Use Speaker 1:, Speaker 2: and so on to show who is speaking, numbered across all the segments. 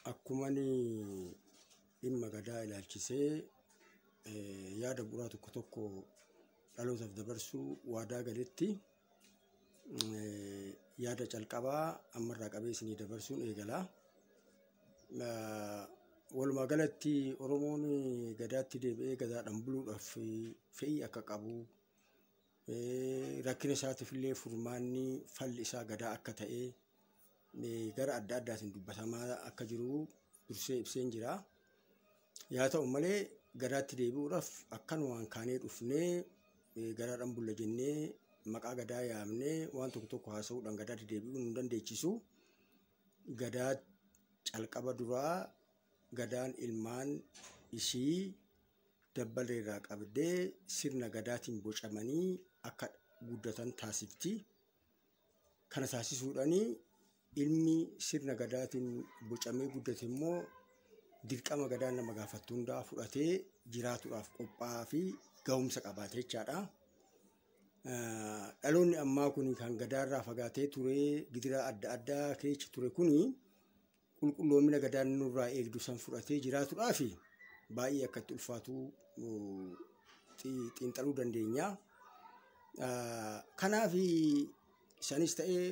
Speaker 1: Akkuma ani dhimma gadaa ilaalchisee yaada bu'uuraa tokko tokko dhalootaaf dabarsuu waadaa galetti yaada calqabaa ammarraa qabee isinii dabarsuun eegala. Walumaa galatti Oromoon gadaatti deebi'ee gadaadhaan buluudhaaf fedhii akka qabu, rakkina isaatiif illee furmaanni falli isaa gadaa akka ta'e gara adda addaatiin dubbatamaa akka jiru dursee ibseen jira. Yaa ta'u malee gadaatti deebi'uudhaaf akkanumaan kaanee dhufnee gadaadhaan bulla jennee maqaa gadaa yaamnee waan tokko tokko haasa'uudhaan gadaatti deebi'uu nu dandeechisu. Gadaa calqaba duraa gadaan ilmaan ishii dabballeerraa qabdee sirna gadaatiin bocamanii akka guddatan taasifti. Kana taasisuudhaan ilmi sirna gadaatiin bocamee guddate immoo dirqama gadaan nama gaafattu hundaa fudhatee jiraatuudhaaf qophaa'aa fi gahumsa qabaate jechaadha. Dhaloonni ammaa kun kan gadaarraa fagaatee ture, gidiraa adda addaa keessa ture kuni qulqulloomina gadaan nurraa eegdu san fudhatee jiraatuudhaaf baay'ee akka itti ulfaatu xiinxaluu dandeenya. Kanaaf sanis ta'ee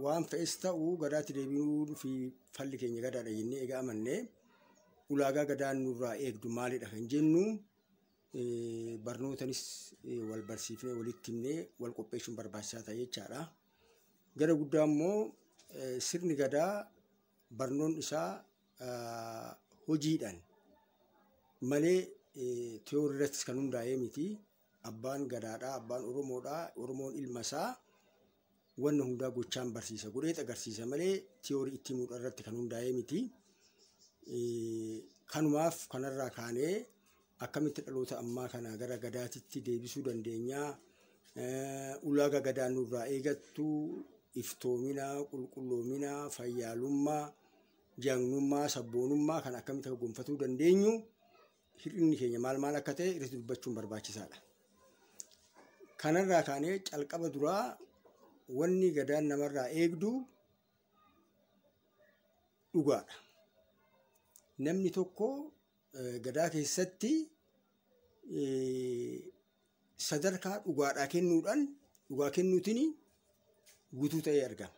Speaker 1: waan fe'es ta'u gadaatti deebi'uu fi falli keenya gadaadha jennee egaa amannee ulaagaa gadaan nurraa eegdu maalidha kan jennu barnootanis wal barsiifnee walitti himnee wal qopheessuun barbaachisaa ta'e jechaadha. Gara guddaa immoo sirni gadaa barnoon isaa hojiidhaan malee tiyoorii irrattis kan hundaa'ee miti. Abbaan gadaadhaa, abbaan Oromoodhaa, Oromoon ilma isaa wanna hundaa gochaan barsiisa, godhee agarsiisa malee tiyoorii itti himuudha irratti kan hundaa'ee miti. Kanumaaf kanarraa kaanee akkamitti dhaloota ammaa kana gara gadaatitti deebisuu dandeenyaa, ulaagaa gadaa nurraa eegattu, iftoomina, qulqulloomina, fayyaalummaa, jagnummaa, sabboonummaa kan akkamitti akka gonfatuu dandeenyu hir'inni keenya maal maal akka ta'e irratti dubbachuun barbaachisaadha. Kanarraa kaanee calqaba duraa wanni gadaan namarraa eegdu dhugaadha. Namni tokko gadaa keessatti sadarkaa dhugaadhaa kennuudhaan dhugaa kennuutiin guutuu ta'ee argama.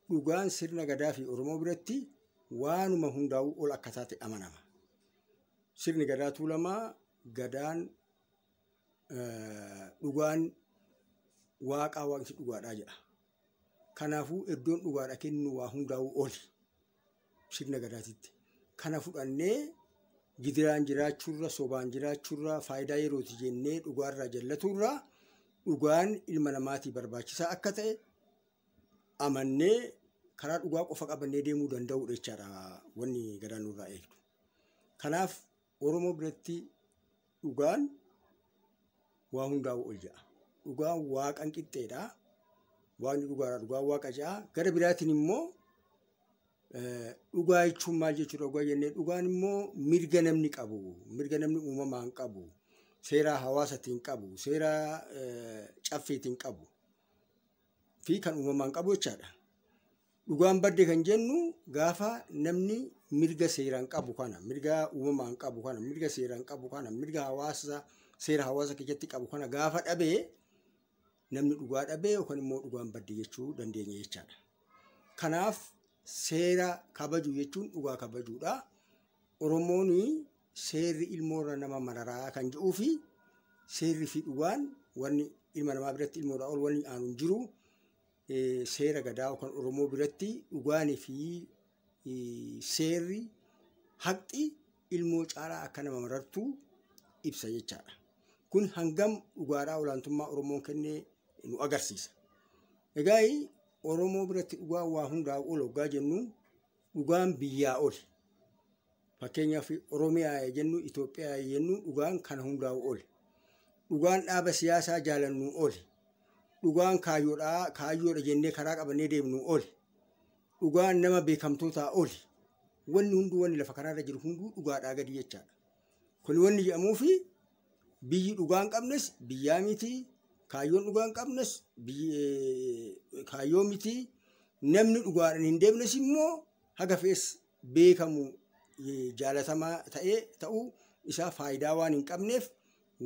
Speaker 1: Dhugaan sirna gadaa fi Oromoo biratti waanuma hundaa'uu ol akka taate amanama. Sirni gadaa Tuulamaa gadaan dhugaan waaqaa waaqni dhugaadhaa jedha. Kanaafuu iddoon dhugaadha kennu waa hundaa'uu oli sirna gadaatitti. Kana fudhannee gidiraan jiraachuurra, sobaan jiraachuurra, faayidaa yerooti jennee dhugaarraa jallatuurra dhugaan ilma namaatii barbaachisaa akka ta'e amannee karaa dhugaa qofa qabannee deemuu danda'uudha jechaadha wanni gadaan nurraa eegdu. Kanaaf Oromoo biratti dhugaan waa hundaa'uu ol jedha. Dhugaan waaqan qixxeedha. Waaqni dhugaadha, dhugaan waaqa jedha. Gara biraatiin immoo dhugaa jechuun maal jechuudha dhugaa jennee dhugaan immoo mirga namni qabu, mirga namni uumamaan qabu, seera hawaasatiin qabu, seera caffeetiin qabu fi kan uumamaan qabu jechaadha. Dhugaan badde kan jennu gaafa namni mirga seeraan qabu kana, mirga uumamaan qabu kana, mirga seeraan qabu kana, mirga hawaasa seera hawaasa keessatti qabu kana gaafa dhabee namni dhugaa dhabee yookaan immoo dhugaan badde jechuu dandeenya jechaadha. Kanaaf seera kabaju jechuun dhugaa kabajuudha. Oromoon seerri ilmoorra nama mararaa kan jedhuu fi seerri fi dhugaan wanni ilma namaa biratti ilmoodhaa ol wanni aanu hin jiru. Seera gadaa yookaan Oromoo biratti dhugaanii fi seerri haqxi ilmoo caalaa akka nama marartu ibsa jechaadha. Kun hangam dhugaadhaa olaantummaa Oromoon kennee nu agarsiisa. Egaa Oromoo biratti dhugaan waa hundaa ol hoggaa jennu dhugaan biyyaa oli. Fakkeenyaaf Oromiyaa jennu Itoophiyaa jennu dhugaan kana hundaa oli. Dhugaan dhaaba siyaasaa jaalannu oli. Dhugaan kaayyoodha jennee karaa qabannee deemnu oli. Dhugaan nama beekamtootaa oli. Wanni hunduu wanni lafa kanaarra jiru hunduu dhugaadhaa gadi jechaadha. Kun wanni jedhamuu fi biyyi dhugaa hin qabnes biyyaa miti, kaayyoon dhugaa hin qabnes kaayyoo miti, namni dhugaadhaan hin deemnes immoo haga fe'es beekamu jaalatamaa ta'ee ta'uu isaa faayidaa waan hin qabneef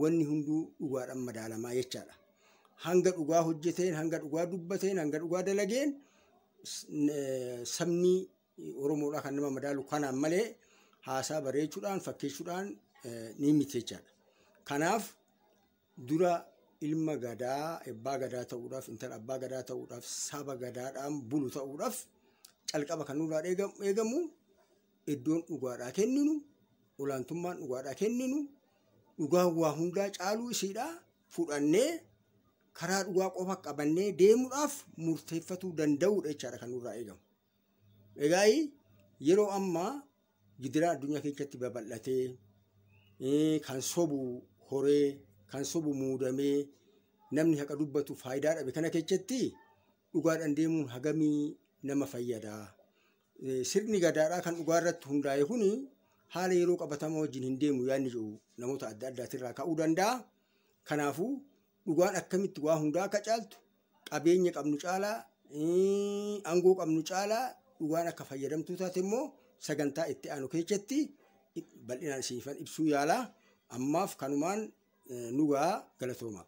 Speaker 1: wanni hunduu dhugaadhaan madaalamaa jechaadha. Hanga dhugaa hojjeteen, hanga dhugaa dubbateen, hanga dhugaa dalageen sabni Oromoodhaa kan nama madaalu kanaan malee haasaa bareechuudhaan fakkeessuudhaan ni miti jechaadha. Kanaaf dura ilma gadaa, abbaa gadaa ta'uudhaaf, intala abbaa gadaa ta'uudhaaf, saba gadaadhaan bulu ta'uudhaaf calqaba kan nurraa eegamu iddoon dhugaadhaa kenninu, olaantummaan dhugaadhaa kenninu, dhugaan waa hundaa caaluu isiidhaa fudhannee karaa dhugaa qofa qabannee deemuudhaaf murteeffatuu danda'uudha jechaadha kan nurraa eegamu. Egaa yeroo ammaa gidiraan addunyaa keessatti babal'atee kan sobu horee, kan sobu muudamee, namni haqa dubbatu faayidaa dhabe kana keessatti dhugaadhaan deemuun hagamii nama fayyada. Sirni gadaadhaa kan dhugaa irratti hundaa'e kuni haala yeroo qabatamaa wajjin hin deemu yaadni jiru namoota adda addaatirraa ka'uu danda'a. Kanaafuu dhugaan akkamitti waa hundaa akka caaltu, qabeenya qabnu caalaa, aangoo qabnu caalaa dhugaan akka fayyadamtuu taate immoo sagantaa itti aanu keessatti bal'inaan isiniifan ibsuu yaalaa. Ammaaf kanumaan nugaa galatooma.